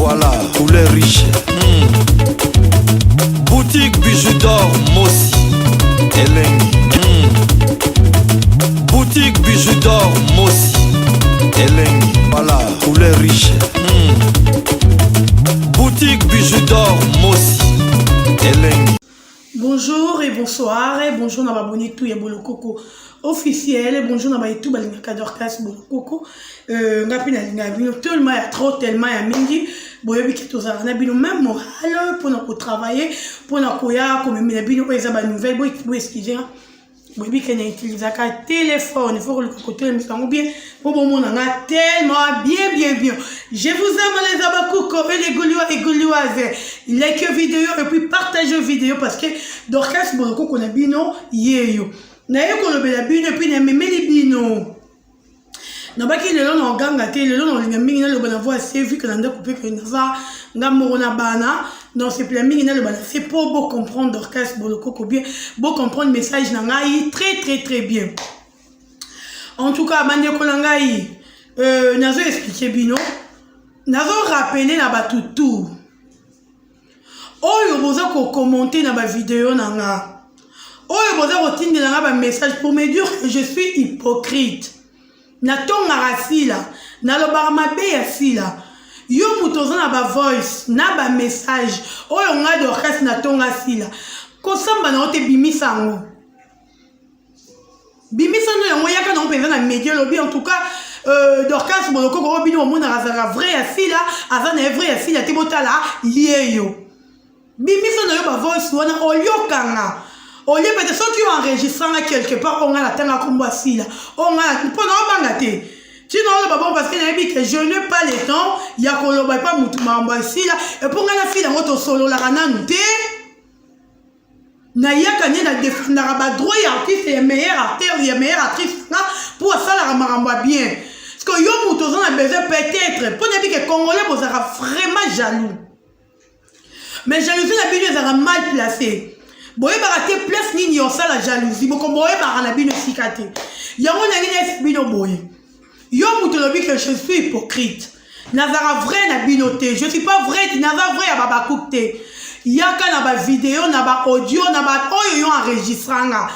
Voilà, couleur riche. Boutique Bijou d'or Mossi. Elengi. Boutique Bijou d'or Mossi. Elengi. Voilà, couleur riche. Boutique Bijou d'or Mossi. Elengi. Bonjour et bonsoir et bonjour na baboni tout ya Bolokoko officiel et bonjour na baye tout balingaka Dorcas Bolokoko. Nga mpe nalingaka bino tellement ya trop, tellement ya mingi. Boyebi ke tozalaka na bino même moral mpona kotravailler, mpona koya komemela bino oyo eza banouvelle. Boexcuse, boyebi ke na utilisaka téléphone, faut koluka kotelemisa yango bien mpo bomona nga tellement bien, bien, bien. Je vous aime, les abakuko et les Gaulois et Gauloises. Like vidéo et puis partage vidéo parce que Dorcas Bolokoko na bino yeyo naye kolobela bino et puis namemeli bino. Nabaki lelo na oganga te, lelo na olinga mingi naloba na voix se, vu que na ndako mpe ke naza nga moko na bana. Donc sepela mingi naloba na se mpo bocomprendre Dorcas Bolokoko bien, bocomprendre message na ngai très très très bien. En tout cas, bandeko na ngai, nazo expliquer bino, nazo rappeler na bato tout oyo boza kocommenter na bavideo na nga, oyo boza kotindela nga bamessage pour me dire que je suis hypocrite, natongaka Sila, nalobaka mabe ya Sila. Yo moto oza na bavoice na bamessage oyo ngai Dorcas natonga Sila, kosamba na yo te. Bimisa yango, bimisa no yango, yaka nango mpenza na média. Olobi en tout cas, Dorcas Bolokoko oyo bino bomonaka azalaka vrai ya Sila, aza na ye vrai ya Sila te. Botala ye yo, bimisa na yo bavoice wana, oliokanga olie pete. Soki yo enregistranga quelque part oyo ngai natanga kombo asila oyo ngai, mpo na obanga te ntina oloba bon, parce que nayebi ke je n'ai pas le temps ya koloba epa motu makambo asila. Epo ngai nasila yango, tosololaka nanu te. Nayaka nde na défendaka badroit ya artiste, ya meilleur acteur, ya meilleure actrice nga, mpo asalaka makambo ya bien. Parce que yo moto oza na besoin peut-être, mpo nayebi ke Congolais bozalaka vraiment jaloux, mais jalousie na bino ezalaka mal placé. Boyebaka te place nini osala jalousie, boko boyebaka na bino esika te. Yango nangi nayesi bino boye: yo moto olobi que je suis hypocrite, nazalaka vrai na bino te, je suis pas vrai, naza vrai ya babakuke te, yaka na bavideo, na baaudio, na baoyo yo enregistranga,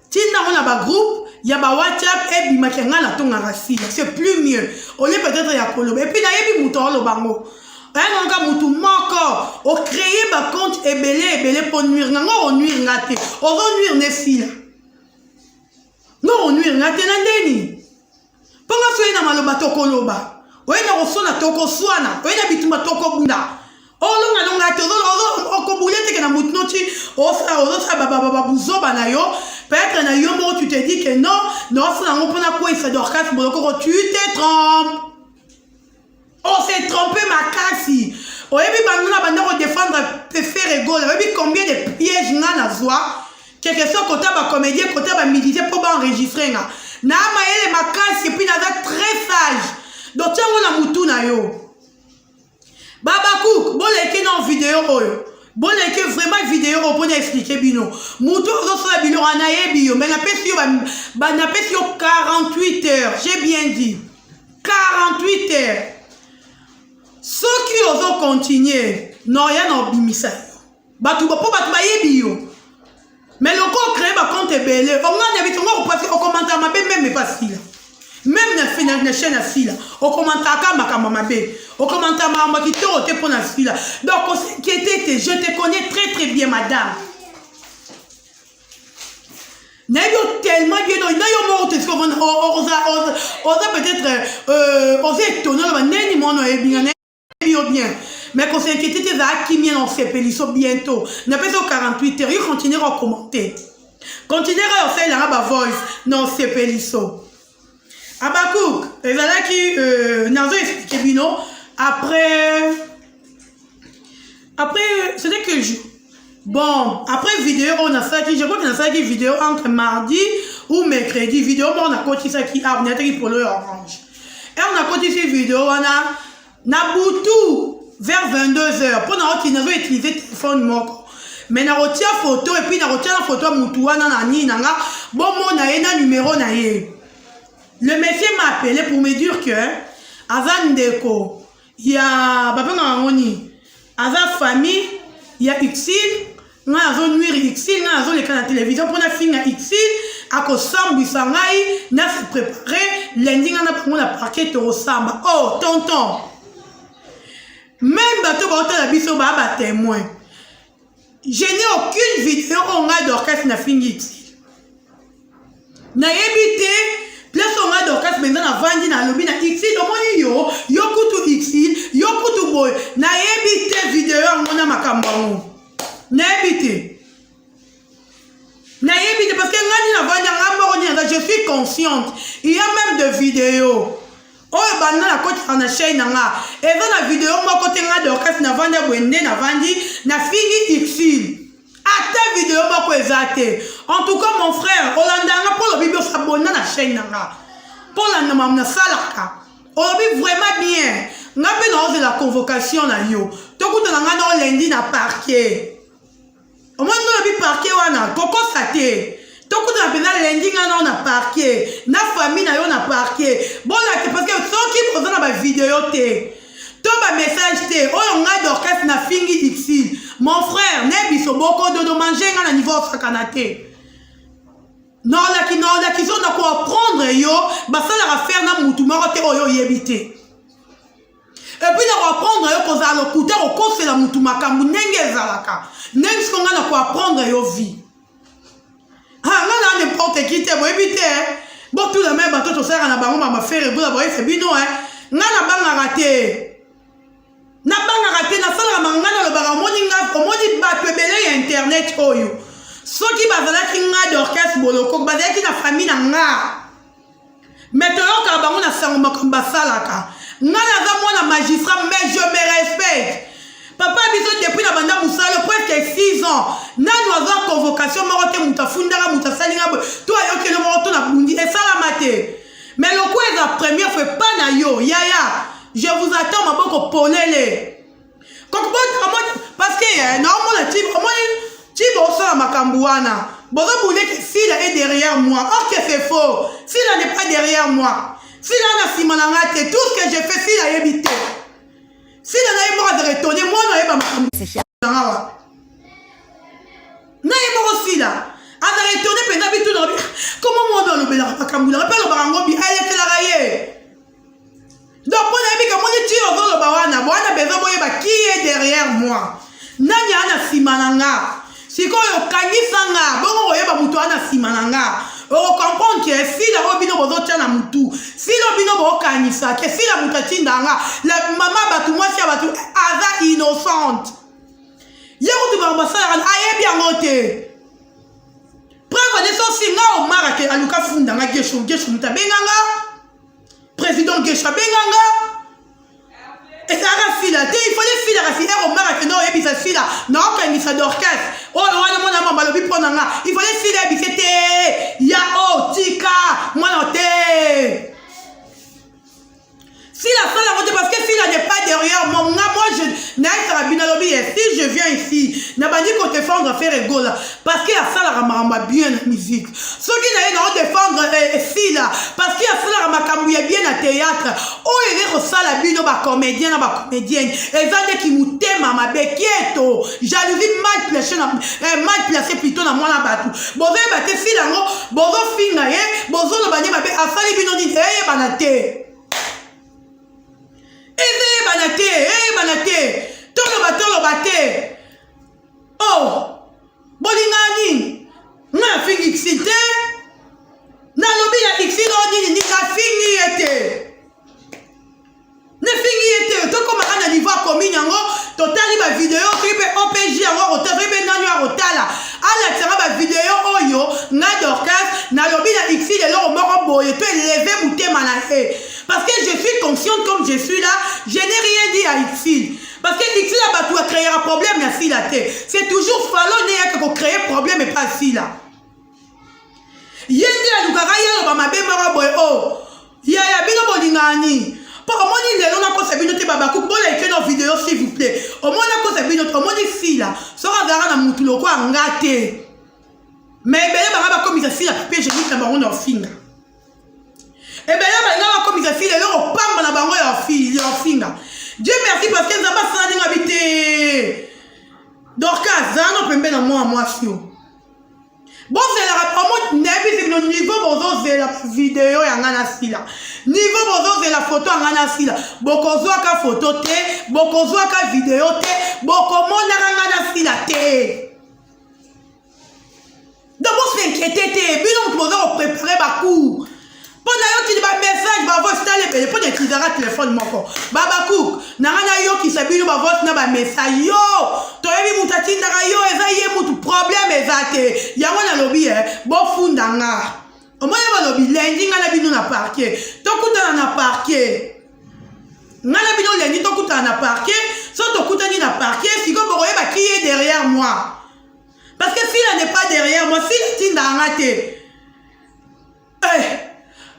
ntina yango na bagroupe ya bawhatsapp ebimaki ngai natongaka Sila. C'est plus mieux olie peut-être ya koloba. Et puis nayebi moto aoloba yango, ayananga motu moko ocréer bacompte ebele ebele mpo nuire nga. Ngo onuire nga te, ozonuire ne Sila. Ngo onuire nga te na ndeni? Mpo nga so oye na maloba tokoloba, oye na koswana tokoswana, oye na bitumba tokobunda. Olongalonga te, okobule teke na motu noti ozosala babuzoba na yo. Peut-être na yo moko tu te dis que non, naosala yango mpona kweyisa Dorcas Bolokoko. Tu te trompes, on s'est trompé makasi. Oyebi bango na banda kodéfendre Ferre Gola, oyebi combien de piège nga nazwa, quelque soit kota bacomédien, kota bamilitaire, mpo baenregistre nga. Na mayele makasi et puis naza très sage. Donc tiango na mutu na yo. Babakouk, boleke na video oyo, boleke vraiment video oyo mpona expliquer bino. Motu ozosala biloko, nayebi yo, mais napesi yo, napesi yo 48 heures, j'ai bien dit 48 heures. Soki ozocontinue noya na obimisa yo bato, mpo bato bayebi yo. Mais loko ocréer bacompte ebele, ongani ya biso ngo, parce que okomantaka mabe même epa Sila, même na chaîne ya Sila okomantaka makambo mabe, okomantaka makambo ya kitoko te mpo na Sila. Donc os'inquiéter te, je te connais très très bien, madame. Nayebi yo tellement bien. Na yo moko te, soki oza peut-être oza étonné, oloba ndeni mwana oyebi nga. Nayebi yo bien, mais kos'inquiéter te, ezala kimia na osepeliso bientôt. Napesi yo 48 heures. Yo continue kocommenter, continue kaka osalelanga bavoice na osepeliso. Abakouk ezalaki, nazo expliquer bino. Après c'était quel jour? Bon, après vidéo oyo nasalaki, je crois que nasalaki vidéo entre mardi ou mercredi, vidéo moko nakotisaki awa, nayataki polo ya orange. Heure nakotisi vidéo wana na butu vers 22 heures, mpo naoti nazo utiliser téléphone moko, mais nakotia photo et puis nakotia na photo ya mutu wana na nini na nga, bomona ye na numéro na ye. Le monsieur m'a appelé pour me dire que aza ndeko. Ya babengaka yango nini, aza famille ya Ursule. Ngai nazo nuire Ursule, ngai nazoleka na télévision mpo nafinga Ursule, akosambwisa ngai. Na se préparer lundi, ngai na bango na parquet, tokosamba. Oh tonton, même bato baotala biso baa batémoin, je n'ai aucune vidéo oyo ngai Dorcas nafingi Ursule. Nayebi te place oyo ngai Dorcas mpenza navandi, nalobi na Ursule: "Omoni yo, yo kutu Ursule, yo kutu boye." Nayebi te video yango na makambo yango, nayebi te, nayebi te, parce que ngai nini navandi nga moko nini naza, je suis consciente. Il y a même de vidéo oyo banda nakotisaka na chaîne na nga, eza na video moko te nga Dorcas navandi boye nde navandi nafingi Ursule, ata video moko eza te. En tout cas, mon frère, olandanga mpo olobi biosabonna na chaîne na nga mpo olanda mamu nasalaka. Olobi vraiment bien. Nga mpe naozela convocation na yo, tokutana nga na olendi na parquet. Omoni nde olobi parquet wana, kokosa te. Tokutana mpenza lendi, nga nao na parquet, na famille na yo na parquet. Bolake, parce que soki boza na bavideo te to bamessage te oyo ngai Dorcas nafingi Ursule, mon frère, ne biso bokododo mange nga na niveau osakana te. Naolaki, naolaki so na koapprendre yo basalaka faire na mutu moko te oyo oyebi te. Et puis na koapprendre yo kozala lokuta, kokosela mutu makambo ndenge ezalaka, ndenge siko ngai na koapprendre yo vie. Nga na n'importe qui te, boyebi te. Botula me bato tosalaka na bango bamafere bola boyese bino. Ngai nabangaka te, nabangaka te, nasalaka manga. Ngai nalobaka, omoni nga, omoni bato ebele ya internet oyo, soki bazalaki nga Dorcas Boloko, bazalaki na famille na nga, mais toyokaka bango na sango makambo basalaka. Nga naza mwana magistrat, mais je me respecte. Papa biso, depuis na banda mosala, presque 6 ans, nanu aza convocation moko te. Moto afundaka, moto asalinga boye to ayokeli moko to na bundi, esalama te. Mais lokola eza première fois epa na yo, yaya, je vous attends maboko polele. Parce que naomona ti omoni ti bosala makambo wana, bozobundeki Sila est derrière moi. Or que c'est faux, Sila n'est pas derrière moi. Sila na nsima na nga te. Tout ce que j'ai fait, Sila ayebi te. Sila na ye moko azaka étonné, mwana ayeba makambo nanga wa na ye moko. Sila azaka étonné mpenza, bituna komo mwana alobelaka makambo nanga mpe alobaka yango bi alekelaka ye. Donc mpo nayebi ka moni ti ozoloba wana, bwana besoin boyeba qui est derrière moi, nani aa na nsima na nga. Sikoyo okangisa nga bongo, koyeba moto aa na nsima na nga, okocomprendre ke Sila oyo bino bozotya na mutu, Sila oyo bino bokanisa ke Sila moto atinda nga, la mama bato, mwasi ya bato, aza innocente. Ye kutu makambo asalaka ayebi yango te. Preuve ane, sosi nga Omar ake aluka funda nga Gesho. Gesho moto abenganga, président Gesho abenganga, ezalaka Sila te. Il fallait Sila kasi ere Omar akende oyebisa Sila naokangisa Dorcas oyo wana mwana mama balobi mpo na nga. Il fallait Sila yebise te ya o tika mwana te. Sila asala yango te, parce que Sila n'est pas derrière moi. Nga, moi, je nayebisaka bino, alobi ye, si je viens ici, nabandi kodéfendre Ferre Gola parce que asalaka makambo ya bien na musique, soki naye naodéfendre Sila parce que asalaka makambo ya bien na théâtre, oyo eza kosala bino bacomédien na bacomédienne, eza ndeki motema mabe, kieto, jalousie mal placé na, mal placé plutôt na mwana bato. Bozoyeba te Sila yango bozofinga ye, bozoloba nde mabe. Asali bino nini? Eyebana te, ezeyebana te, eyebana te. Toloba, toloba te. Oh, bolingana nini? Nga nafingi Ursule te, nalobi na Ursule oyo nini nini, nafingi ye te, nafingi ye te. Tokomaka na niveau ya commune yango, totali bavideo, soki mpe OPG yango akotala, soki mpe nani akotala, alakisanga bavideo oyo nga Dorcas nalobi na Ursule eloko moko boye to eleve motema na ye. Parce que je suis consciente, comme je suis là, je n'ai rien dit à Ursule, parce que Ursule ya bato acréera problème na Sila te. C'est toujours falo nde yaka kocréer problème epa Sila. Ye nde alukaka ye aloba mabe moko boye. O yaya, bino bolingaka nini? Mpo omoni lelo nakosa bino te, babakuku bolike na video, s'il vous plaît. Omoni, nakosa bino te, omoni Sila soki azalaka na mutu lokwa nga te, mais ebele banga bakomisa Sila papier hygiénique na bango na ofinga. Ebele balinga bakomisa Sila eloko pamba na bango ya ofinga. Dieu merci parce que Nzambe asala ndenge abi te. Dorcas, zala no pembe na mwana mwasi yo. Bozelaka omo nayebisi bino niveau bozozela video ya ngai nasila. Niveau bozozela photo ya ngai nasila. Bokozwaka photo te, bokozwaka video te, bokomonaka ngai nasila te. Donc bo s'inquiéter te, bino mutu boza ko préparer ba cours. Mpo nayokili ba message ba voice tala ebele mpo na utilisaka telefone moko babacook na ngai nayokisa bino ba voice na ba message yo toyebi moto atindaka yo eza ye motu problème eza te yango nalobi e bofunda nga omoni balobi lendi ngai na bino na parquet tokutana na parquet ngai na bino lendi tokutana na parquet so tokutani na parquet sikoyo bokoyeba qui est derrière moi. Parce que Sila n'est pas derrière moi, Sila tindaka nga te. Eh,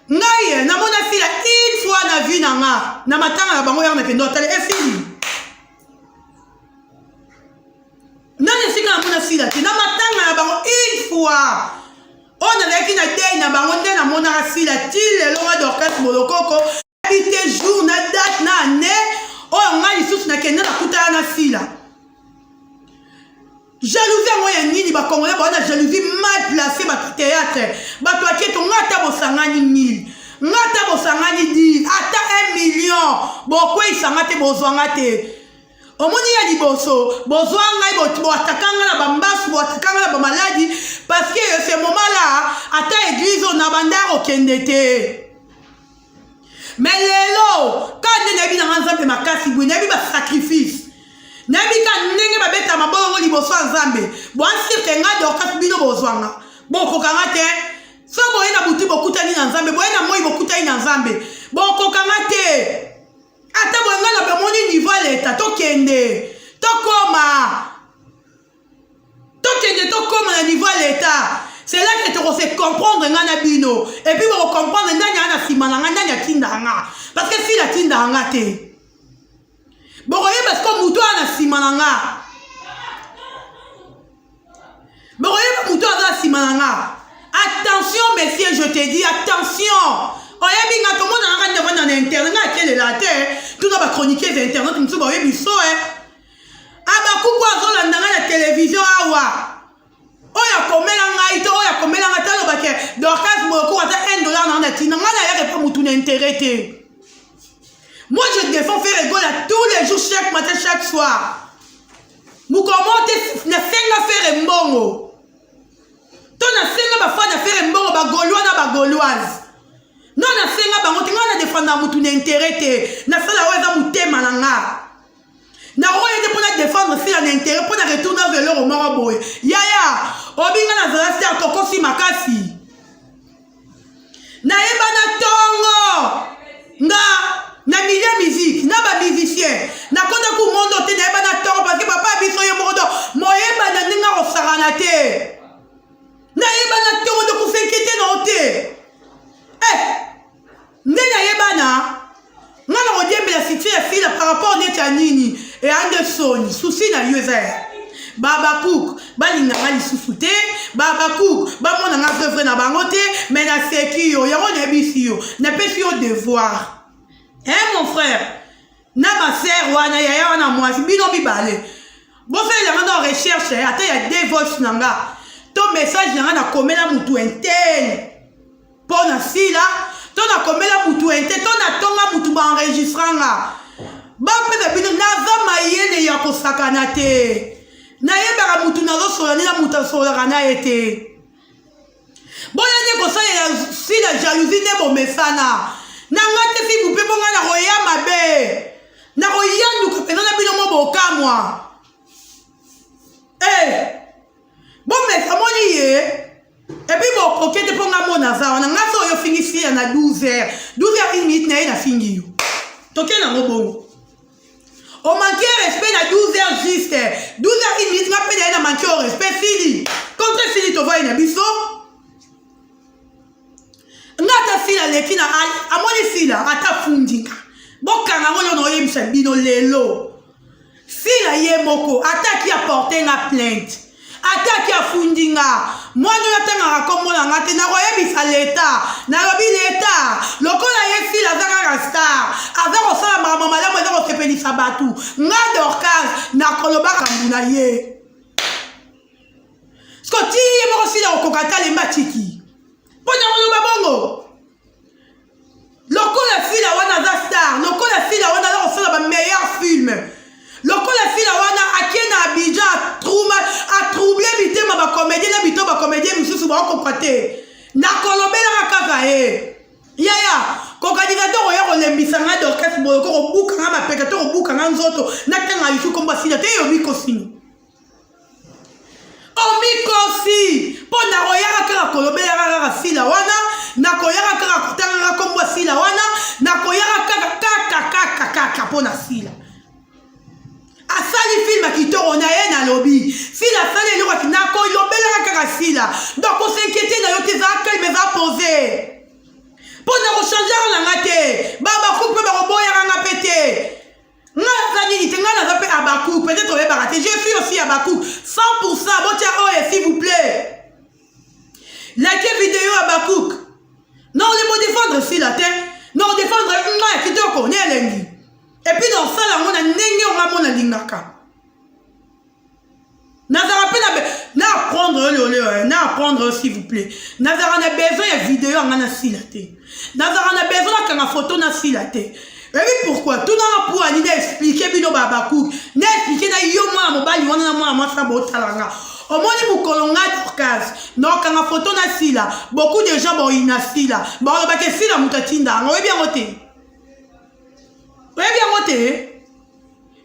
ngai eh, namona Sila une fois na vie na nga, na matanga na bango yaka nakende otala esili. Nani esika namona Sila te, na matanga na bango une fois. Oyo nazalaki na deuil na bango nde namonaka Sila ti lelo nga Dorcas Bolokoko nayebi te jour na date na année oyo ngai lisusu nakende nakutana na Sila. Jalousie yango ya nini ba congolais ba na jalousie mal placé bato théâtre bato ya keto nga ata bosangani 1000 nga ata bosangani 10 ata 1 million bokweyisa nga te bozwa nga te omoni ya liboso bozwa ngai boataka nga na bambasu boataka nga na bamaladi parce que ce moment là ata église oyo na banda kokende te. Mais lelo ka nde nayebi na nga Nzambe makasi boye, nayebi ba sacrifice, nayebi ka ndenge babeta mabolongo liboso ya Nzambe. Boasirke nga Dorcas, bino bozwa nga, bokoka nga te. So boye na butu bokutani na Nzambe, boye na moi bokutani na Nzambe, bokoka nga te. Ata boye nga na bomoni niveau ya leta, tokende tokoma Tokende tokoma na niveau ya l'etat. C'est là que toko se comprendre nga na bino. Et puis boko comprendre nani aza na sima na nga, nani atindaka nga. Parce que Sila atindaka nga te. Bokoyeba sikoyo moto aza na sima na nga. Bokoyeba moto aza na sima na nga. Attention monsieur, je te dis attention. Oyebi nga tomona nga nde vanda na internet nga akelela te. Tuna ba chroniqueurs internet mosusu bayebi so eh. Abakuku azolanda ngai na television awa oyo akomela ngai to oyo akomela ngai te aloba ke Dorcas Bolokoko ata 1 dollar na ngai na tina ngai nayaka epa mutu na intérêt te. Moi je défends Ferre Gola tous les jours, chaque matin, chaque soir. Mokolo moko te nasenga Ferre mbongo to nasenga bafan ya Ferre mbongo ba Gaulois na ba Gauloise. Non, nasenga bango te, ngai na defendaka mutu na intérêt te. Nasala oyo eza motema na nga. Nakoya te mpo na defendre Sila na intérêt mpo na retour nazwa eloko moko boye. Yaya, obi nga nazala star tokosi makasi. Nayebana tongo nga na milieu musique na ba musicien nakota ku mondo te nayebana tongo parce que papa biso ye moko to moyebana ndenge akosakana te. Nayebana tongo to kosenkete na yo te. Eh! Nde nayebana nga na kodiembela succès ya Sila par rapport neti ya nini eya nde soni souci na yo eza ya babakouk balinga nga lisusu te babakouk bamona nga vrai vrai na bango te mais naseki yo yango nayebisi yo napesi yo devoir hein mon frère na ma sœur wana yaya wana mwasi bino mibale bosalela nga na recherche ata ya deux voice na nga to message na nga nakomela mutu intel Mpo na sila to na komela mutu ente to na tonga mutu ba enregistra nga ba pesa bino naza mayele ya kosakana te nayebaka mutu nazosola nde na mutu asololaka na ye te boya nde kosalela sila jalousie nde bomesana na nga te s'il vous plaît mpo nga nakoya mabe nakoyanduka mpenza na bino mo bokamwa eh bomesa moni ye epuis bokoke te mpo nga mona aza wana nga so oyo ofingi sia na 12 heures 12 heures 1 minute na ye nafingi yo toke nango bongo omanke respect na 12 heures juste 12 heures 1 minute nga mpe na ye na manke o respect sili contre sili tovai na biso nga ata sila aleki na amoni sila ata afundi nga bokanga yango lelo naoyebisa bino lelo sila ye moko ata aki aporte nga plainte. Ata ake afundi nga, mwana oyo atangaka kombo na nga te, nakoyebisa leta. Nalobi leta, lokola ye Sila aza kaka star, aza kosala makambo malamu eza kosepelisa bato. Nga Dorcas nakoloba makambo na ye. Siko ti ye moko Sila okoka te alemba atiki. Mpo na koloba bongo. Lokola Sila wana aza star, lokola Sila wana aza kosala ba meilleur film. Lokola Sila wana ake na Abidjan atrouma atrouble mitema ba comédien na bito ba comédien misusu baokoka te. Nakolobelaka kaka ye. Yaya, kokanisa te okoya kolembisa nga Dorcas Boloko kobuka nga mapeka to kobuka nga nzoto natanga lisusu kombo ya Sila te yo mikosino. Omikosi mpo nakoyaka kaka kolobelaka kaka Sila wana, nakoyaka kaka kotangaka nkombo ya Sila wana, nakoyaka kaka kaka kaka kaka mpo na Sila. Asali film ya kitoko na ye nalobi Sila asali eloko ya nakolobelaka kaka Sila. Donc kos'inquiéter na yo te, ezala calme, ezala pose. Mpo nakochangeaka na nga te, ba bakupe mpe bakoboyaka nga mpe te. Nga naza nini te nga naza pe Habacuc peut-être oyebaka te je suis aussi Habacuc 100% botia oyo s'il vous plaît like vidéo Habacuc non le mo défendre sila te non défendre nga ya kitoko ne elengi et puis na osala yango na ndenge nga mona lingaka Nazalaka pe na na apprendre yo lelo eh, na apprendre yo s'il vous plaît. Nazalaka na besoin ya video ya nga na sila te. Nazalaka na besoin na kanga photo na sila te. Oyebi pourquoi? Tuna nga pour ani na expliquer bino ba Habacuc. Na expliquer na yo mwana mobali wana na mwana mwasi na botala nga. Omoni mokolo nga Dorcas na okanga photo na sila, beaucoup de gens baoyina sila. Baoloba ke sila moto atinda yango. Oyebi yango te? Oyebi yango te?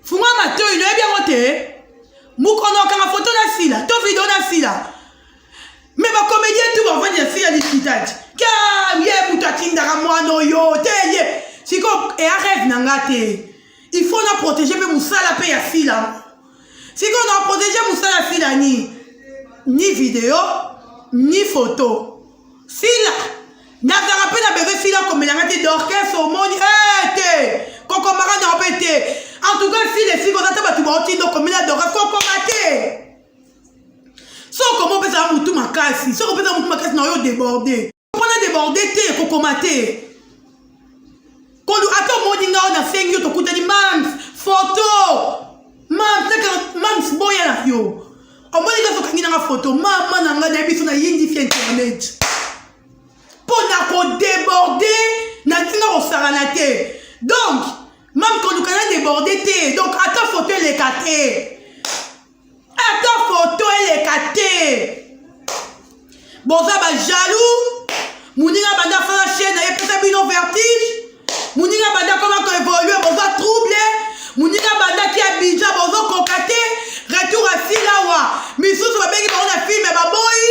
Fungola matoyi noyebi yango te mukono okanga foto na sila to video na sila me bacomédien tu bavandi na sila likita ti ka ye moto atindaka mwana oyo te ye sikoyo eya rêve na nga te il faut na protéger mpe mosala mpe ya sila sikoyo na protéger mosala sila ni ni video ni photo Sila nazalaka mpe na besoin sila akomela nga te dorcas omoni eh, te kokomaka na mpe te en tout cas sila esika oza te bato baotinda okomela dorcas kokoma te soki okoma opesaka motu makasi soki opesaka motu makasi na oyo deborde mpona deborde te kokoma te kolu ata omoni nga oyo nasengi yo tokutani mams photo mams mams boya na yo omoni kaka okangi nanga photo mama na ngai nayebi so nayindisi internet mpo na kodeborde na ntina kosakana te donc mame koluka na deborde te donc ata photo eleka te ata photo eleka te boza ba jaloux moninga banda asala chaîne na ye pesa bino vertige moninga banda akoma koevolue boza trouble moninga bandaki abidjan bozokoka te retour asilawa misusu babengi bango na filme baboyi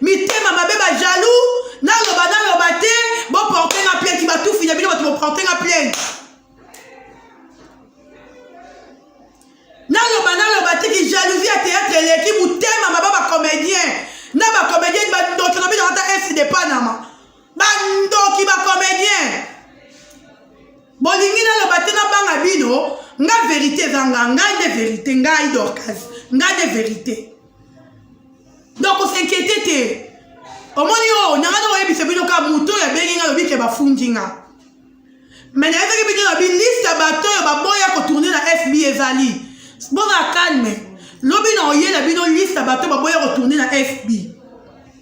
mitema mabe ba jaloux naloba naloba te boporte nga plainte batufi na bino bato boporte nga plainte Naloba naloba te ki jalousie ya théâtre eleki mutema maba ba comédien na ba comédienne ba ndoki na bino ata est de Panama ba ndoki ba comédien bolingi naloba te nabanga bino nga verité eza nga ngai nde verité ngai Dorcas ngai nde verité donc s'inquiéter te omoni oyo nanga nakoyebisa bino kaka moto oyo abengi nga alobi ke bafundi nga Mais nayebaki bino na bi liste ya bato oyo baboya ko tourner na FB ezali. Bozala calme. Lobi na oyela bino liste ya bato baboya ko tourner na FB.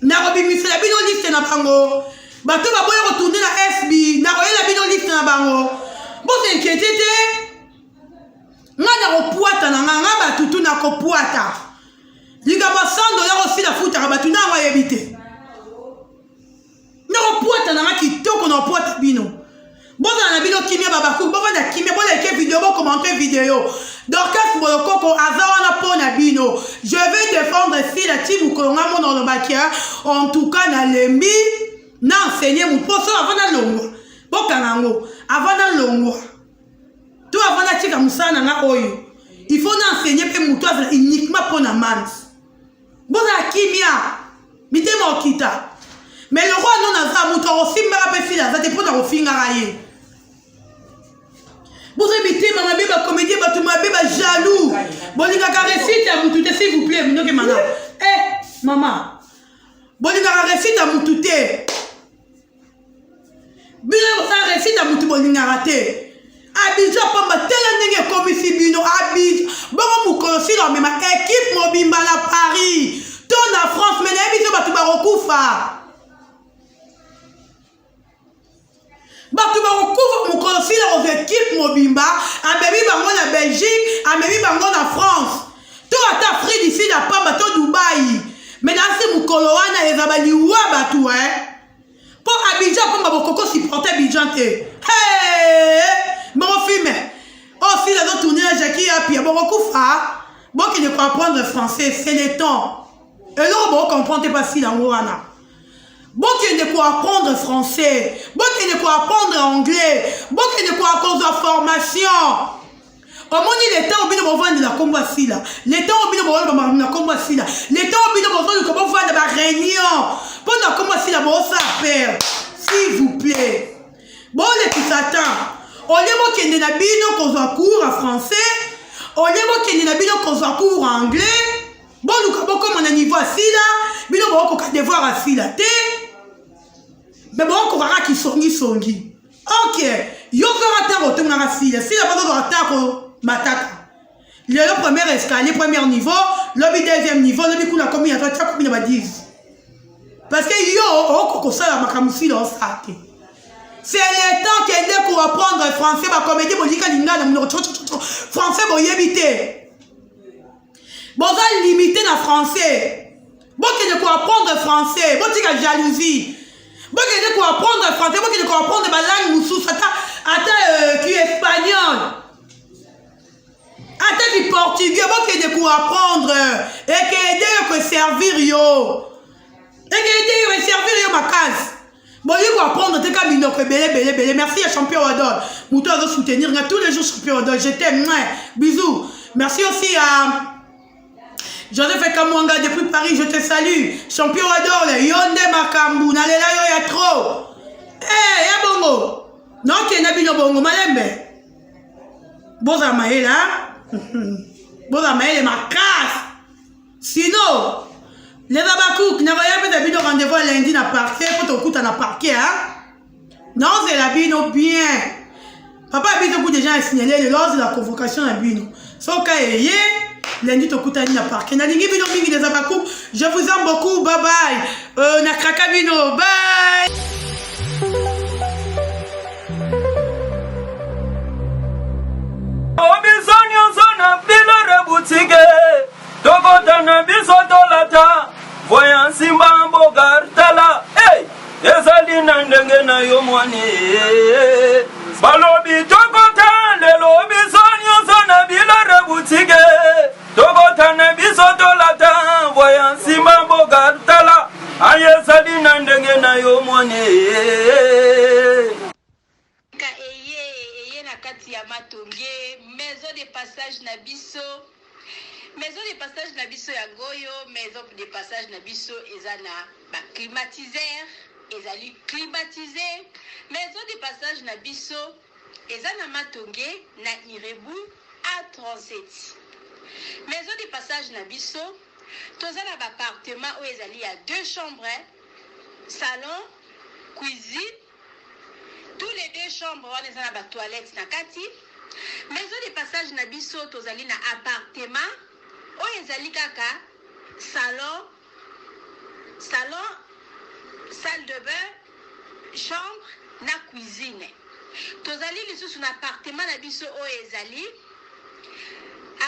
Nakobimisela bino liste na bango. Bato baboya ko tourner na FB, nakoyela bino liste na bango. Bo s'inquiéter te. Nga nakopwata na nga, nga batutu nakopwata. Likambo ya 100 dollars osila futaka bato na yango ayebi te. Nakopwata na nga kitoko na opwata bino. Bozala na bino kimia babaku bovanda kimia bolike video bokommente video Dorcas Bolokoko aza wana mpo na bino. Je vais défendre Sila ti mokolo nga mona olobaki en tout cas nalembi na enseigner moto mpo so avant nalongwa bokanga yango avant nalongwa to avant natika mosala na nga oyo il faut na enseigner mpe moto azala uniquement mpo na mams Bozala kimia mitema okita mais lokola no naza moto akosimbaka mpe fila aza te mpo na kofingaka ye boza mitema mabe bacomédien bato mabe bajaloux bolingaka réussite ya motu te s'il vous plaît minoke mana eh. Mama, bolingaka réussite ya mutu te. Bino bosala réussite ya mutu bolingaka te. Abidjan pamba tala ndenge ekomisi bino Abidjan. Bongo mokolo sila omema équipe mobimba na Paris to na France, mais nayebi biso bato bakokufa. Bato bakokufa mokolo sila kozwa équipe mobimba, amemi bango na Belgique, amemi bango na France to ata Afrique du Sud pamba to Dubai. Mais nasi mokolo wana eza baliwa bato eh. Po Abidjan pamba bokoko supporter Abidjan te. Hey! Bongo film. Oh sila zo tourner na Jackie Apia bokokufa. Bokende ko apprendre français, c'est le temps. Eloko boko comprendre te pa sila yango wana. Bokende ko apprendre français, bokende ko apprendre anglais, bokende ko kozwa formation. Omoni le temps bino bovandela kombo ya Sila, le temps bino boloba makambo na kombo ya Sila, le temps bino bozoluka bovanda ba réunion mpo na kombo ya Sila bosala père. S'il vous plaît, bolekisa temps. Olie bokende na bino kozwa cours ya français, olie bokende na bino kozwa cours ya anglais, boluka bokoma na niveau ya Sila, bino bokokoka devoir ya Sila te, me bokokoka kaka kisongisongi. Ok, yo kaka ntango otongaka Sila, Sila bazozwaka ntango mataka. Lelo premier escalier, premier niveau, lobi deuxième niveau, lobi kuna komi ya tia komi na ba 10. Parce que yo okoki kosala makambo Sila osala te. C'est le temps kende ko apprendre français, ba comédie bolika lingala monoko tcho tcho tcho. Français boyebi te. Boza limité na français. Bokende ko apprendre français, botika jalousie. Bokende ko apprendre français, bokende ko apprendre ba langue mosusu ata ata ki espagnol. Ata ki portugais, bokende ko apprendre ekende ko servir yo. Ekende ko servir yo makasi. Boyi ko apprendre te ka minoko ebele ebele ebele. Merci ya champion Wadol. Muto azo soutenir nga tous les jours champion Wadol. Je t'aime. Bisous. Merci aussi à Joseph Kamwanga depuis Paris, je te salue. Champion Wadol, yonde makambu, nalela yo ya trop. Eh, ya bongo. Non ke na bino bongo malembe. Boza mayela. Boza mayele makasi. Sinon, les abakouk, nakoya pesa bino rendez-vous lundi na parquet, po tokuta na parquet, hein. Naozela bino bien. Papa biso ku déjà signalé lelo la convocation na bino. Soka eye lundi tokutani na parquet. Nalingi bino mingi les abakouk. Je vous aime beaucoup. Bye bye. Na kraka bino. Bye. Biso nyonso na bilore boutique tokota na biso tolata voya nsimba mboka tala hey! Ezali na ndenge na yo mwani balobi tokota lelo biso nyonso na bilore boutique tokota na biso tolata voya nsimba mboka tala aye ezali na ndenge na yo mwani. Ka eye eye na kati ya matonge maison de passage na biso, maison de passage na biso yango oyo. Maison de passage na biso eza na ba climatiseur, ezali climatisé. Maison de passage na biso eza na matonge na Irebu A37. Maison de passage na biso toza na ba appartement oyo ezali ya 2 chambres, salon, cuisine. Tous les 2 chambres wana eza na ba toilettes na kati. Maison de passage na biso tozali na appartement oyo ezali kaka salon, salon, salle de bain, chambre na cuisine. Tozali lisusu na appartement na biso oyo ezali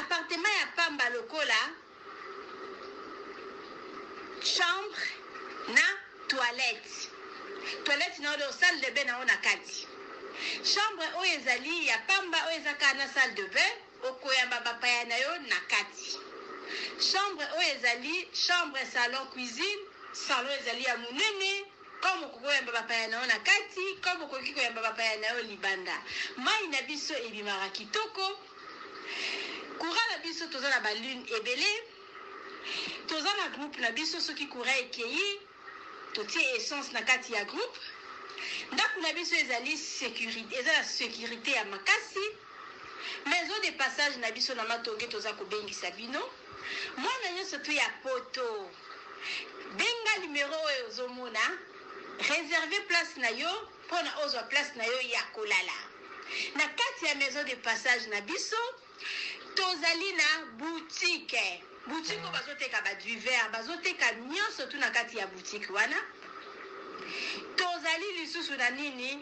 appartement ya pamba lokola chambre na toilette. Toilette na oyo salle de bain na oyo na kati. Chambre oyo ezali ya pamba oyo eza kaka na salle de bain, okoyamba bapaya na yo na kati. Chambre oyo ezali chambre salon cuisine, salon ezali ya monene comme okoki koyamba bapaya na yo na kati, comme okoki koyamba bapaya na yo libanda. Mai na biso ebimaka kitoko. Courant na biso toza na ba lune ebele, toza na groupe na biso soki courant ekei totie essence na kati ya groupe. Ndako na biso ezali sécurité, eza na sécurité ya makasi. Maison de passage na biso na matonge toza kobengisa bino mwana nyonso tu ya poto. Benga numero oyo ozomona, reserve place na yo mpona ozwa place na yo ya kolala na kati ya maison de passage na biso. Tozali na boutique, boutique oyo bazoteka ba divers, bazoteka nyonso tu na kati ya boutique wana. Tozali lisusu na nini,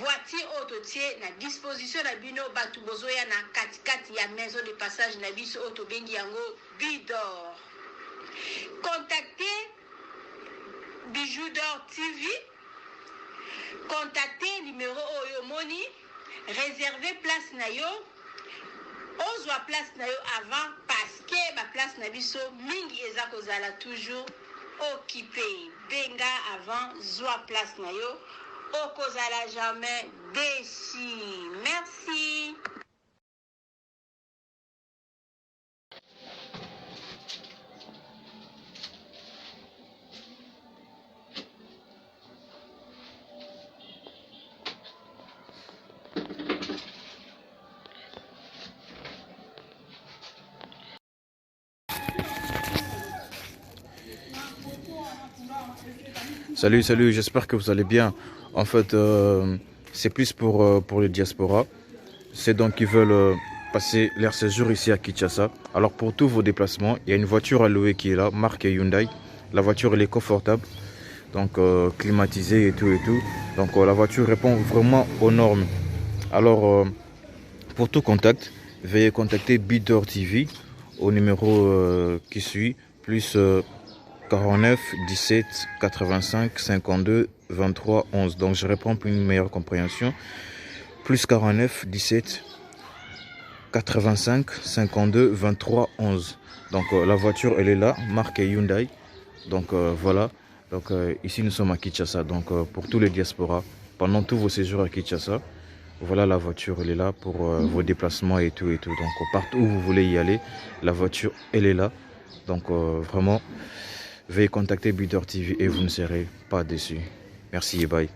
voiture oyo totie na disposition na bino bato bozoya na katikati ya maison de passage na biso oyo tobengi yango Bidor. Contactez Bijou d'Or TV, contactez numéro oyo omoni, réservez place na yo, ozwa place na yo avant, parce que ba place na biso mingi eza kozala toujours occupé. Benga avant, zwa place na yo, okozala jamais déçu. Merci. Salut, salut, j'espère que vous allez bien. En fait, c'est plus pour les diasporas. C'est donc qui veulent passer leur séjour ici à Kinshasa. Alors pour tous vos déplacements, il y a une voiture à louer qui est là, marque Hyundai. La voiture, elle est confortable, donc climatisée et tout et tout. Donc la voiture répond vraiment aux normes. Alors pour tout contact, veuillez contacter Bidor TV au numéro qui suit, plus 49 17 85 52 23 11. Donc je réponds pour une meilleure compréhension. Plus 49 17 85 52 23 11. Donc la voiture, elle est là, marque Hyundai. Donc voilà. Donc ici nous sommes à Kinshasa. Donc pour tous les diasporas, pendant tous vos séjours à Kinshasa, voilà la voiture, elle est là pour vos déplacements et tout et tout. Donc partout où vous voulez y aller, la voiture, elle est là. Donc vraiment, veuillez contacter Bidor TV et vous ne serez pas déçus. Merci et bye.